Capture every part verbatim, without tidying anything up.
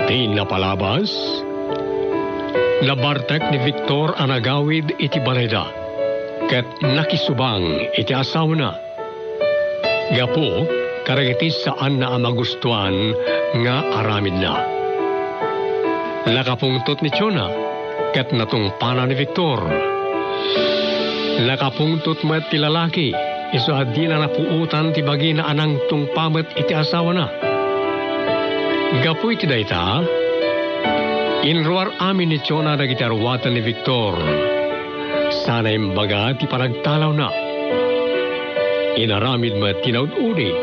Ti napalabas, nabartek ni Victor a nagawid iti balayda, ket nakisubang iti asawana. Gapu kadagiti saanna a magustuan nga aramidna. Nakapungtot ni Jonah ket natungpana ni Victor. Nakapungtot met ti lalaki, isu a dina napuotan ti bagina a nangtungpa met iti asawana. Gapu iti dayta, inruar amin ni Jonah dagiti aruatan ni Victor. Sana imbaga ti panagtalawna. Inaramid met ti naud-udi.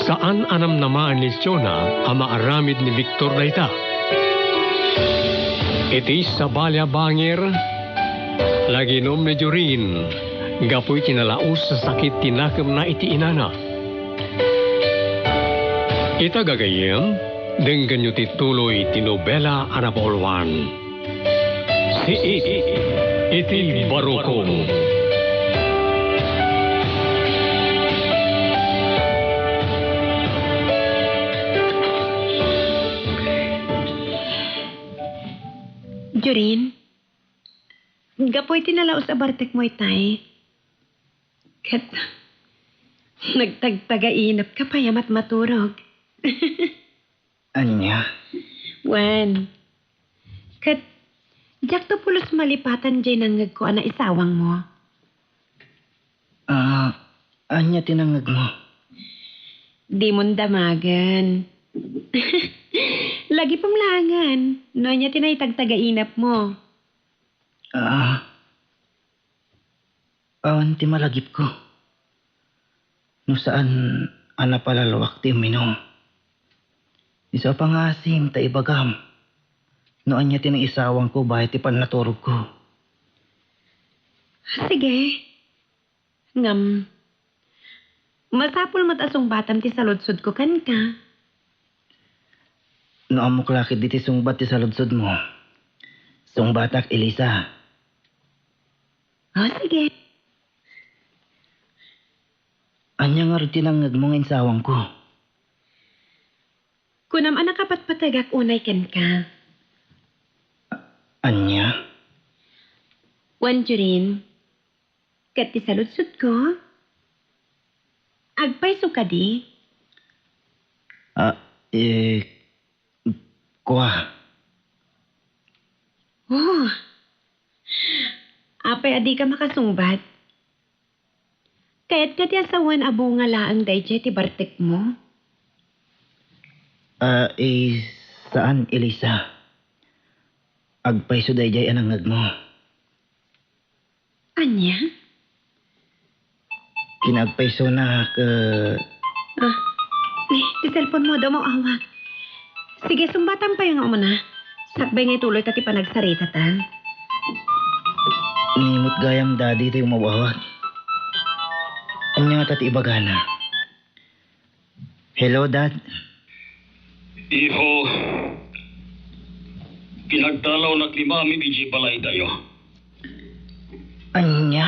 Saan a namnamaen ni Jonah a maaramid ni Victor dayta. Iti sabali a bangir, naginom ni Jorin gapu iti nalaus a sakit ti nakemna iti inana. Ita gagayyem, denggenyo ti tuloy ti nobela a napauluan. Siit iti barukon. Jorin, gapu iti nalaus a bartekmo itay, ket nagtagtagainepka pay a matmaturog. Ania? Wen, ket diakto pulos malipatan diay nangngegko a naisawangmo. Ah, ania ti nangngegmo? Dimon damagen. Lagipem laengen no ania ti naitagtagainepmo. Ah, awan ti malagipko. No saan a napalalwak ti uminum. Isu a pangasim ta ibagam no ania ti naisawangko bayat ti pannaturogko. Sige. Ngem, masapul met a sungbatam ti saludsodko kenka. No ammok la ketdi ti sungbat ti saludsodmo, sungbatak, Elisa. O, sige. Ania ngarud ti nangngegmo nga insawangko? Kunam a nakapatpategak unay kenka. Ania? Wen, Jorin, ket ti saludsodko, agpayso kadi? Ah, eh, kua. Oh. Apay a dika makasungbat? Kayatka ti asawen a bunga laeng daydiay ti bartekmo? Ah, eh, saan, Elisa. Agpayso daydiay a nangngegmo. Ania? Kinaagpaysonak, eh. Ah, ni, ti cellphone mo, daw maawag. Sige, sungbatam pay nga umuna. Sakbay nga ituloy ta ti panagsaritata. Ni met gayam, Daddy, ti umawawag. Ania ngata ti ibagana? Hello, Dad. Iho, pinagtalawnak ni Mami idiay balaytayo. Ania?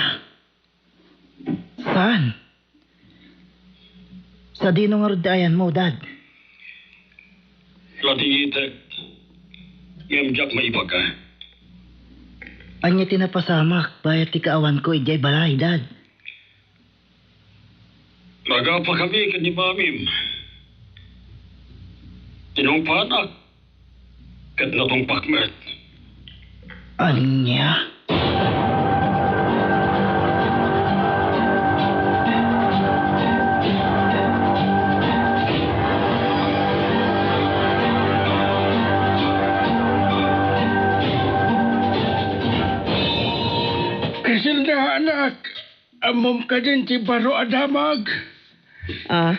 Saan? Sadino ngarud ti ayanmo, Dad? Nadingitek, ngem diak maibaga. Ania ti napasamak bayat ti kaawanko idiay balay, Dad? Nagapakami ken ni Mamim. Tinungpanak ket natungpak met. Ania? Criselda, anak, ammom kadin ti baro a damag? Ah,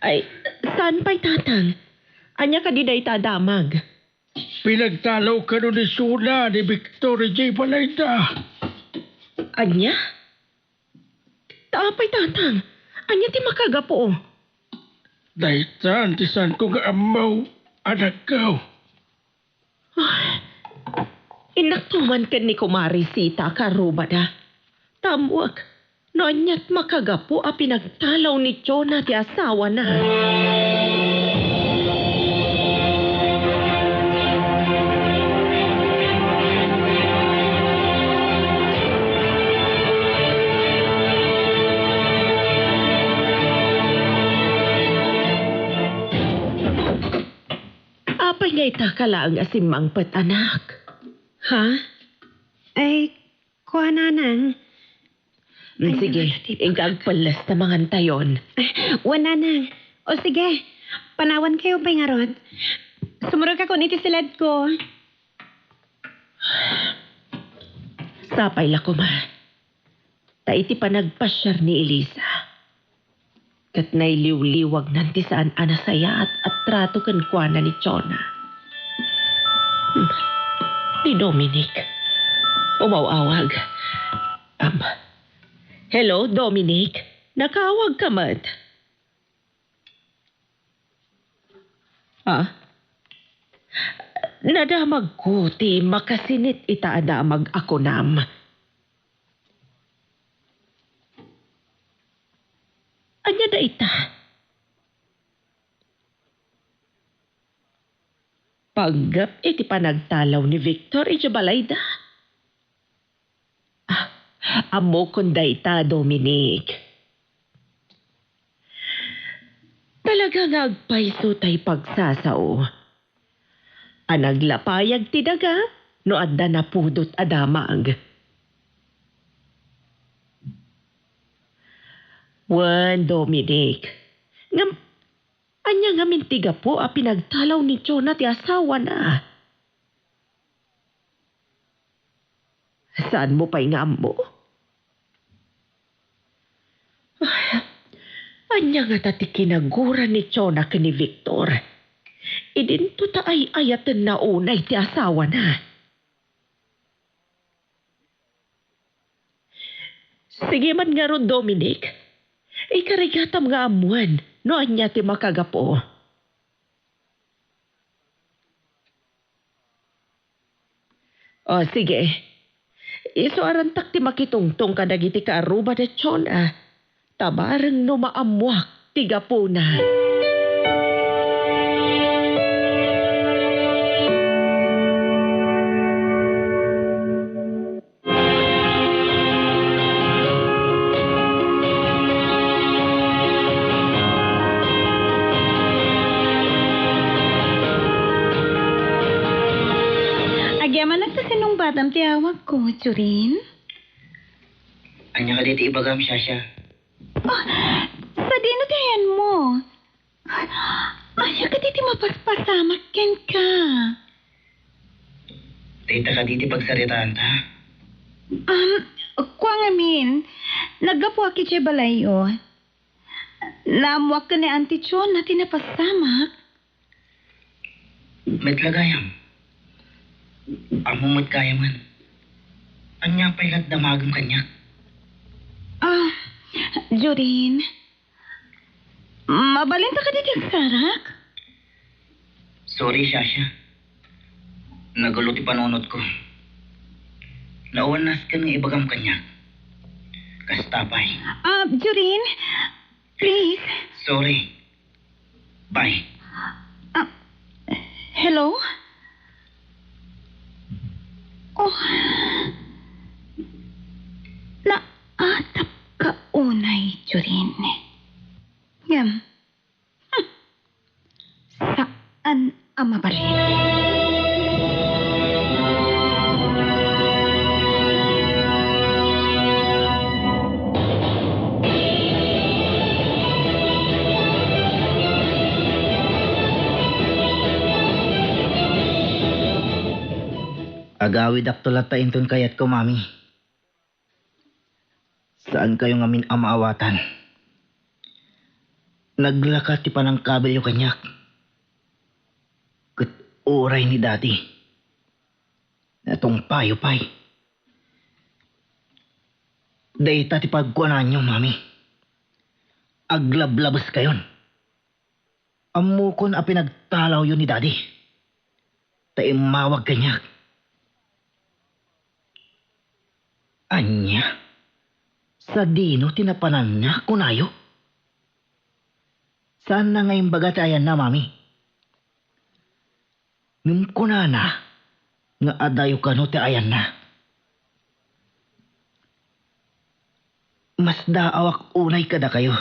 ay, saan pay, Tatang? Ania kadi dayta a damag? Pinagtalaw kano ni Jonah ni Victor idiay balayda. Ania? Ta apay, Tatang? Ania ti makagapu? Daytan ti saanko nga ammo, anakko. Ah, innak tuman ken ni Kumare Sita a karrubada. Ta ammoak no aniat makagapu a pinagtalaw ni Jonah ti asawana. Apay nga ita ka laeng a simmangpet, anak? Ha? Ay, kua, nanang. Mm, sige, inka agpelles ta mangantayon. Ay, wen, nanang. O sige, panawankayo pay ngarud. Sumurotkayon iti siledko. Sapay la koma. Ta iti panagpasiar ni Elisa, ket nailiwliwagnan ti saan a nasayaat a trato kenkuana ni Jonah. Hmm. Ni Dominic. Umaw-awag. Am. Hello, Dominic. Nakaawag ka met? Ah? Nadamagko ti makasinit ita a damag a kunam. Ania dayta? Panggep iti panagtalaw ni Victor idiay balayda. Ah, ammokon dayta, Dominic. Talaga nga agpayso tay pagsasao a naglapayag ti daga no adda napudot a damag. Wen, Dominic, ngem ania ngamin ti gapu a pinagtalaw ni Jonah ti asawana? Saanmo pay nga ammo? Ay, ania ngata ti kinagura ni Jonah ken ni Victor? Idinto ta ay-ayatenna unay ti asawana. Sige man ngarud, Dominic. Ikarigatam nga ammoen no ania ti makagapu. O, sige. Isuarantak ti makitungtong kadagiti kaarruba da Jonah, ta bareng no maammoak ti gapuna. Agyamanak ta sinungbatam ti awagko, Jorin. Ania kadi ti ibagam, Shasha? Oh, sadino ti ayanmo? Ania kadi ti mapaspasamak kenka? Dayta kadi ti pagsaritaanta? Um, kua ngamin, naggapuak idiay balayyo. Naammoak ken ni Auntie Chona ti napasamak. Met la gayam. Ammom met gayamen. Ania pay lat damagem kaniak? Ah, Jorin, mabalinta kadi ti agsarak? Sorry, Shasha. Nagulo ti panunotko. Nawan nasken nga ibagam kaniak. Kasta pay. Ah, Jorin, please. Sorry. Bye. Ah, hello? Oh. Naatap ka unay, Jorin. Ngem, hmm, saan a mabalin. Agawidakto latta inton kayatko, Mami. Saankayo ngamin a maawatan. Naglaka ti panangkabilyo kaniak. Ket uray ni Daddy, natungpayo pay. Dayta ti pagkuananyo, Mami. Aglablabeskayon. Ammokon a pinagtalawyo ni Daddy. Ta immawag kaniak. Ania? Sadino ti napananna, kunayo? Saanna nga imbaga ti ayanna, Mami. Ngem kunana nga adayo kano ti ayanna. Masdaawak unay kadakayo.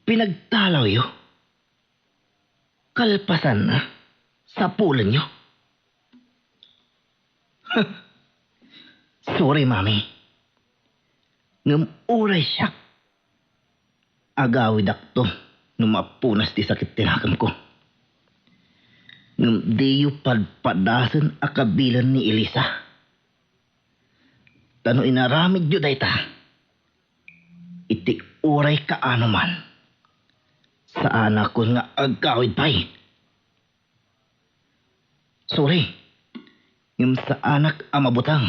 Pinagtalawyo. Kalpasanna, sapulenyo. Sorry, Mami. Ngem uray siak, agawidakto no mapunas ti sakit ti nakemko. Ngem diyo padpadasen a kabilen ni Elisa. Ta no inaramidyo dayta, iti uray kaano man, saanakon nga agawid pay. Sorry, ngem saanak a mabutang.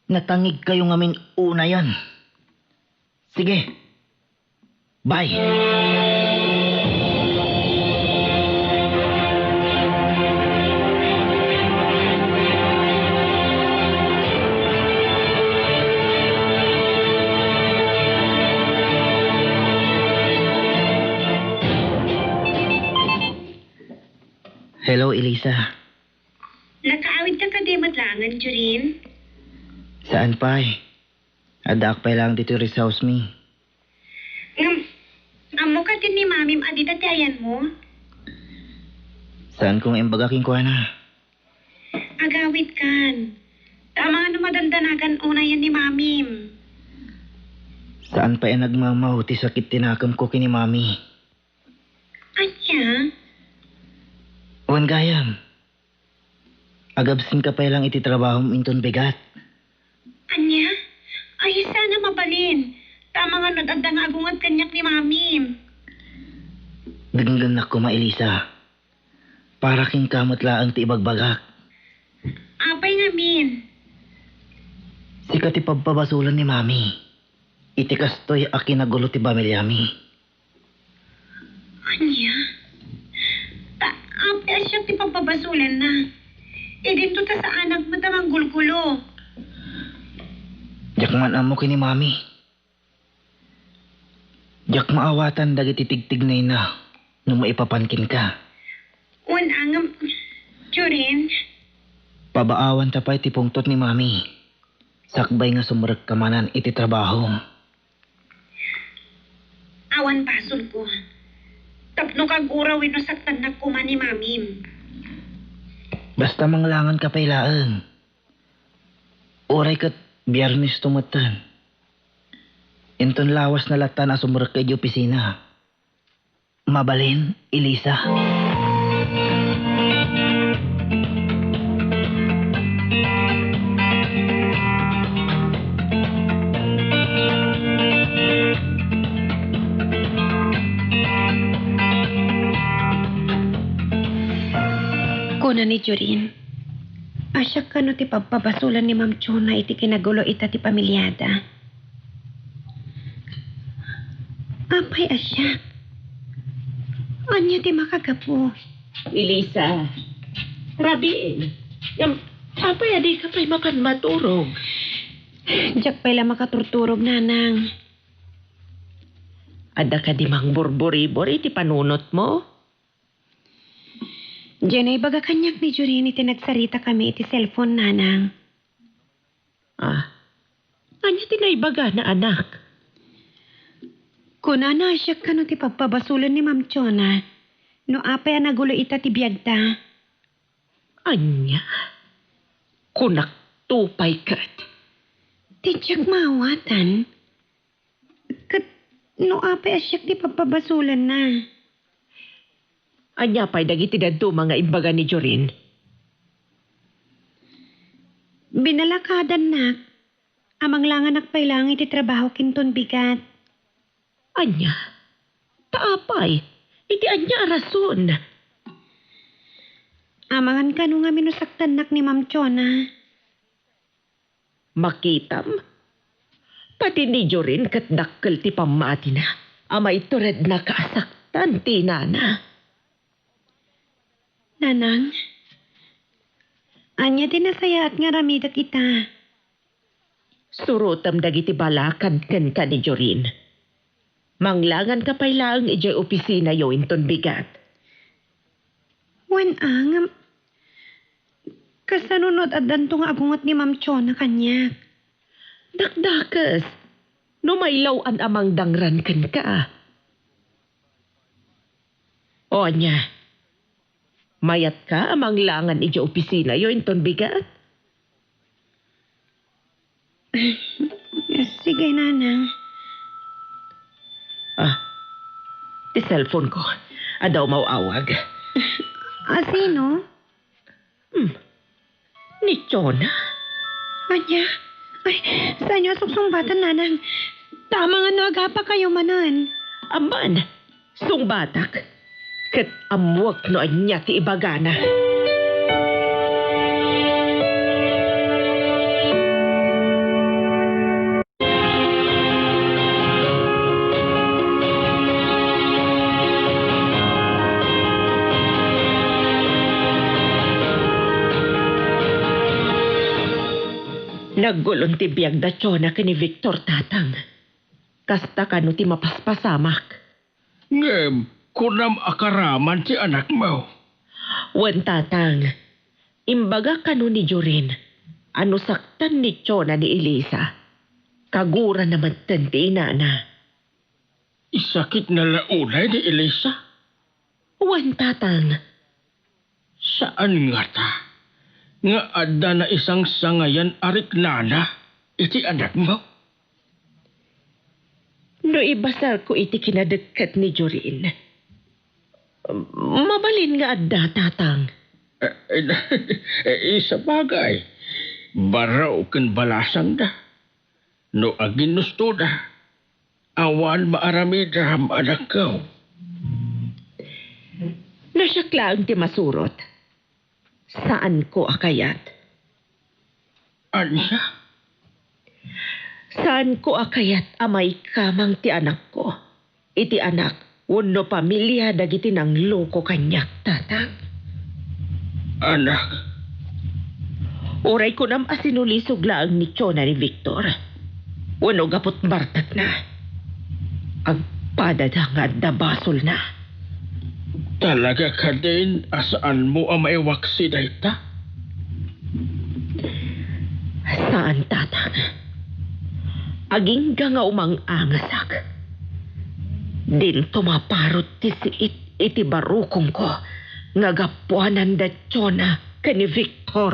Natangigkayo ngamin unayen. Sige. Bye. Hello, Elisa. Nakaawidka kadi met laengen, Jorin? Saan pay. Addaak pay laeng ditoy rest house mi. Ngem, ammok a ti ni Mamim a dita ti ayanmo? Saanko nga imbaga kenkuana. Agawidkan. Ta amangan no madandanagan unayen ni Mamim. Saan pay a nagmamao ti sakit ti nakemko ken ni Mami. Ania? Wen gayam. Agabsenka pay laeng iti trabahom inton bigat. Ania? Ay, saan a mabalin. Ta amangan no adda nga agunget kaniak ni Mamim. Denggennak koma, Elisa. Para kenka met laeng ti ibagbagak. Apay ngamin? Sika ti pabpabasolen ni Mami iti kastoy a kinagulo ti pamiliami. Ania? Ta, apay a siak ti pabpabasolenna? Idinto ta saanak met a manggulgulo. Diak man ammo ken ni Mami. Diak maawatan dagiti tigtignayna no maipapan kenka. Wen a ngem, Jorin. Pabaawanta pay ti pungtot ni Mami. Sakbay nga sumrekka manen iti trabahom. Awan basolko. Tapno kagura wenno saktannak koma ni Mamim. Basta manglanganka pay laeng. Uray ket Biernes to metten. Inton lawas na latan a sumrekka idiay opisina. Mabalin, Elisa? Kuna ni Jorin, a siak kano ti pabpabasolan ni Ma'am Chona iti kinagulo ita ti pamiliada. Apay a siak? Ania ti makagapu? Elisa, rabiin. Ngem, apay a dika pay mapan maturog? Diak pay la makaturturog, Nanang. Adda kadi mangburburibor iti panunotmo? Diay naibaga kaniak ni Jorin iti nagsaritakami iti cellphone, Nanang. Ah, ania ti naibagana, anak? Kunana a siak kano ti pabpabasolen ni Ma'am Chona no apay a nagulo ita ti biagta. Ania? Kunak to pay ket. Ti diak maawatan. Ket no apay a siak ti pabpabasolenna? Ania pay dagiti dadduma nga imbaga ni Jorin? Binalakadannak a manglanganak pay laeng iti trabahok inton bigat. Ania? Ta apay? Iti ania a rason? Amangan kano ngamin no saktannak ni Ma'am Chona. Makitam? Pati ni Jorin ket dakkel ti pammatina a maituredna a saktan ti inana. Nanang, ania ti nasayaat nga aramidek ita? Surotem dagiti balakad kenka ni Jorin. Manglanganka pay laeng idiay opisinayo inton bigat. Wen a, ngem, kasano no addanto nga agunget ni Ma'am Chona kaniak? Dakdakes, no mailaw-an a mangdangran kenka. O ania? Mayatka a manglangan idiay opisinayo inton bigat? Sige, Nanang. Ah, ti cellphone ko. Adda umaw-awag. A sino? Hmm. Ni Chona? Ania? Ay, saanyo a suksungbaten, Nanang? Ta amangan no agapakayo manen. Amman, sungbatak, ket ammoek no ania ti ibagana. Nagulon ti biag da Chona ken ni Victor, Tatang. Kasta kano ti mapaspasamak. Ngem, kunam a karaman ti anakmo. Wen, Tatang. Imbaga kano ni Jorin a no saktan ni Chona ni Elisa, kagurana metten ti inana. Isakitna la unay ni Elisa? Wen, Tatang. Saan ngata nga adda naisangsangayan a riknana iti anakmo? No ibasarko iti kinadekket ni Jorin, mabalin nga adda, Tatang. Eh, eh, eh, sabagay, barao ken balasangda. No aginnustoda, awan maaramidam, anakko. No siak laeng ti masurot, saanko a kayat. Ania? Saanko a kayat a maikamang ti anakko iti anak wenno pamilia dagiti nangloko kaniak, Tatang. Anak. Uray kunam a sinulisog laeng ni Chona ni Victor wenno gaput bartekna, agpadada nga adda basolna. Talaga kadin a saanmo a maiwaksi dayta? Saan, Tatang. Agingga nga umang-angasak, dinto maparut ti siit iti barukongko nga gapuanan da Chona ken ni Victor.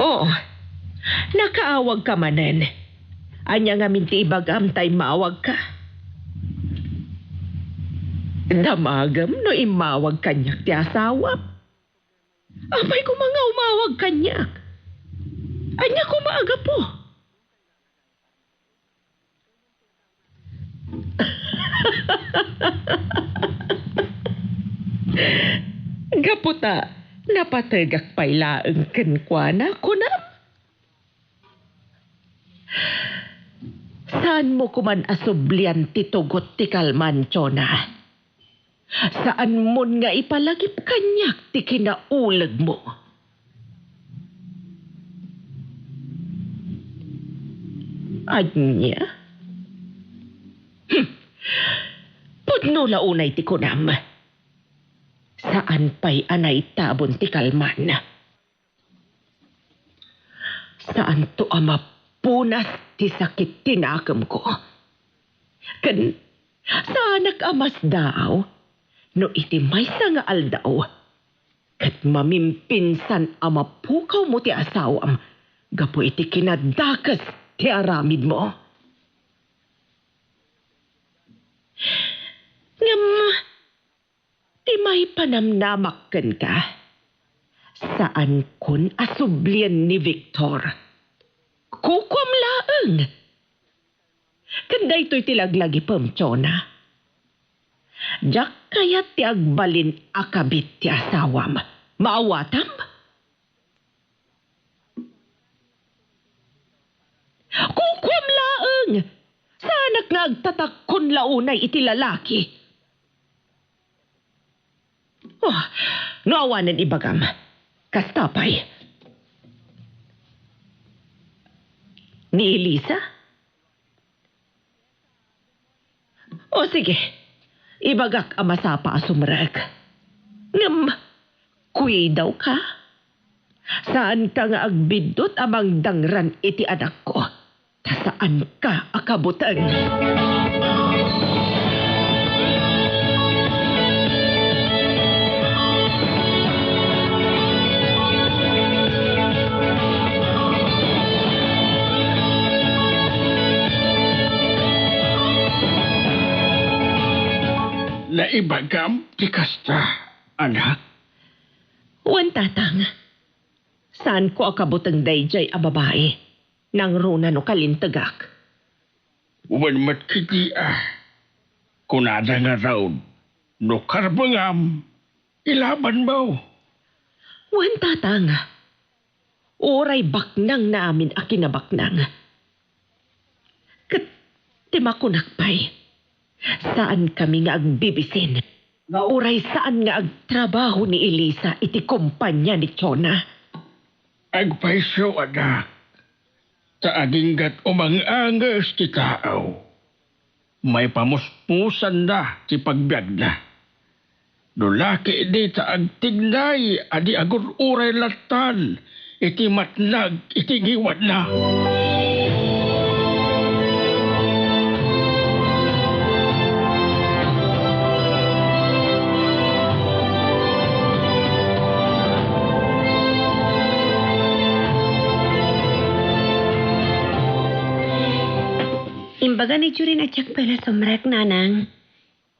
Oo, nakaawagka manen. Ania ngamin ti ibagam ta immawagka? Damagem no immawag kaniak ti asawam. Apay koma nga umawag kaniak? Ania koma a gapu? Gapu ta napategak pay laeng kenkuana, kunam? Saanmo koman a sublian ti tugot ti kalman, Chona. Saanmon nga ipalagip kaniak ti kinaulegmo. Ania? Hmm. Pudno la unay ti kunam. Saan pay a naitabon ti kalman. Saanto a mapunas ti sakit ti nakemko. Ken saanak a masdaaw no iti maysa nga aldaw ket mamimpinsan a mapukawmo ti asawam gapu iti kinadakes ti aramidmo. Ngem ti maipanamnamak kenka, saankon a sublien ni Victor. Kukuam laeng. Ken daytoy ti laglagipem, Chona. Diak kayat ti agbalin a kabit ti asawam. Maawatam? Kukuam laeng! Saanak nga agtatakkon la unay iti lalaki. Oh, no awanen ibagam, kasta pay. Ni Elisa? O sige, ibagak a masapa a sumrek. Ngem, kuidawka. Saanka nga agbiddut a mangdangran iti anakko. Ta saanka a kabuteng. Naibagam ti kasta, anak? Wen, tatang. Saanko a kabuteng daydiay a babai. Nangruna no kalintegak. Wen met ketdi a, kunada ngarud, no karbengam, ilabanmo. Wen, tatang. Uray baknang nga amin a kinabaknang. Ket ti makunak pay, saankami nga agbibisin nga uray saan nga agtrabaho ni Elisa iti kompania ni Chona. Agpayso, anak, ta aginggat umang-anges ti tao. Maipamuspusanna ti pagbiagna. No la ketdi ta agtignay a di agur-uray lattan iti matnag iti ngiwadna. Imbaga ni Jorin a diak pay la sumrek, nanang.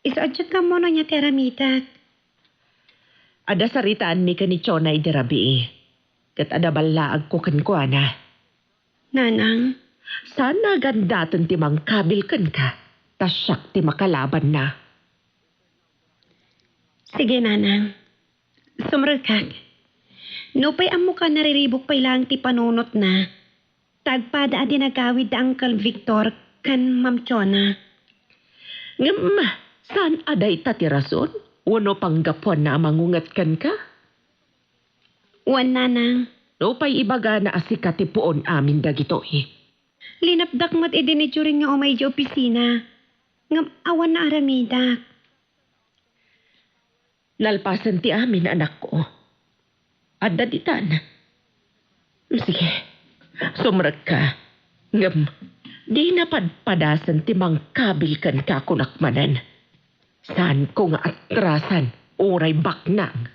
Isu a diak ammo no ania ti aramidek. Adda saritaanmi ken ni Chona idi rabii, ket adda ballaagko kenkuana. Nanang. Saan a gandaten ti mangkabil kenka, ta siak ti makalabanna. Sige, nanang. Sumrekak. Nupay ammoka, nariribuk pay laeng ti panunotna, ta agpada a di nagawid da Uncle Victor ken Ma'am Chona. Ngem, saan a dayta ti rason wenno panggapuanna a mangunget kenka? Wen, nanang. Nupay ibagana a sika ti puon amin dagitoy. Linapdak met idi ni Jorin nga umay idiay opisina. Ngem awan naaramidak. Nalpasen ti amin, anakko. Adda ditan. Sige, sumrekka. Ngem, dina padpadasen ti mangkabil kenka, kunak manen. Saanko nga atrasan uray baknang.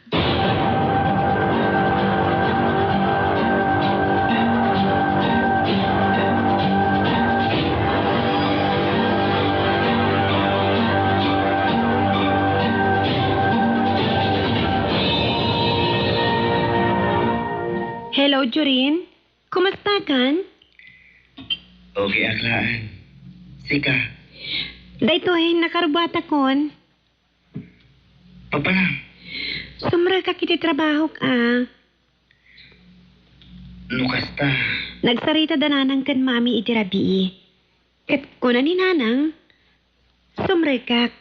Hello, Jorin. Kumustakan? Okay, aklaan. Sika? Daytoy, nakarubatakon. Papanam? Sumrekak iti trabahok a. No kasta? Nagsarita da nanang ken mami iti rabii. Ket kuna ni nanang, sumrekak.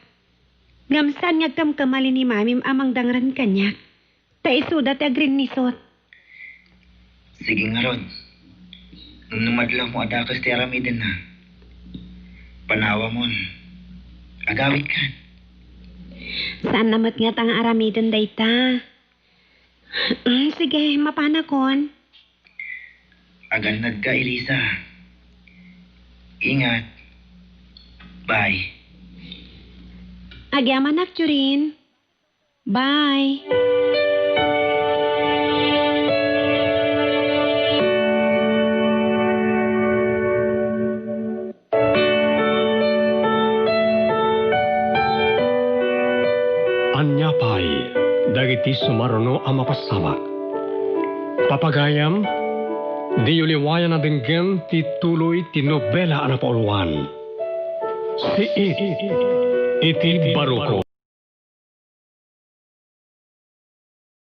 Ngem saan nga agkamkamali ni mamim a mangdangran kaniak. Ta isuda ti agrinnisot. Sige ngarud. Ngem no madlawmo a dakes ti aramidenna, panawamon. Agawidkan. Saanna met ngata nga aramiden dayta. Mm, sige, mapanakon. Agannadka, Elisa. Ingat. Bye. Agyamanak, Jorin. Bye. Ania pay dagiti sumaruno a mapasabak? Papagayam, diyo liwayan a denggen ti tuloy ti nobela a napauluan, Siit iti Baruko.